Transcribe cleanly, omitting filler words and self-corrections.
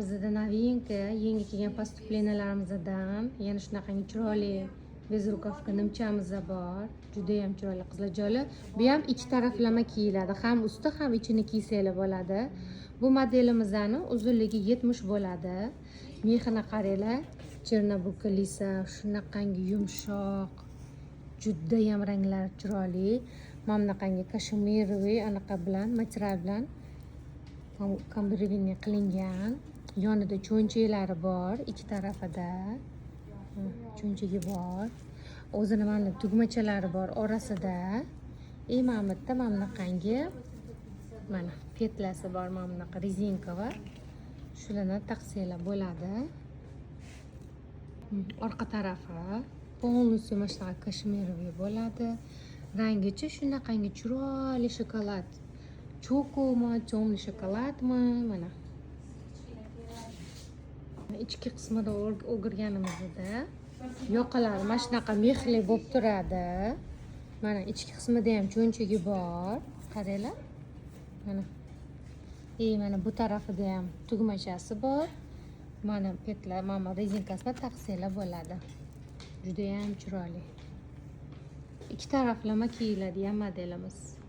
Bizda новинка, yangi kelgan поступления larimizdan yana shunaqangi chiroyli безрукавка nimchamiz bor. Judayam chiroyli, qizlarjonlar. Bu ham ikki taraflama kiyiladi. Ham usti, ham ichini kiysanglar bo'ladi. Bu modelimizni uzunligi 70 bo'ladi. Мех ini qaranglar. Чернобурка лиса, shunaqangi yumshoq. Judayam ranglari chiroyli. Mana bunaqangi кашемировый anaqa bilan, material bilan комбинированный qilingan. Yonida cho'nchaklari bor, ikki tarafida. Cho'nchagi bor. O'zini mana tugmachalari bor orasida. И mana bu yerda mana bunaqangi mana петля si bor, mana bunaqa резинка. Shularni taqsanglar bo'ladi. Orqa tarafi полностью mana shunaqa кашемировый bo'ladi. Rangichi shunaqangi chiroyli shokolad. Chokomi, темный shokoladmi, mana. Ichki qismida o'girganimizda yoqalari mana shunaqa мех li bo'lib turadi. Mana ichki qismida ham cho'nchagi bor. Qaranglar. Mana. И mana bu tarafida ham tugmachasi bor. Mana петля, mana резинка sini taqsanglar bo'ladi. Judayam chiroyli. Ikki taraflama kiyiladigan modelimiz.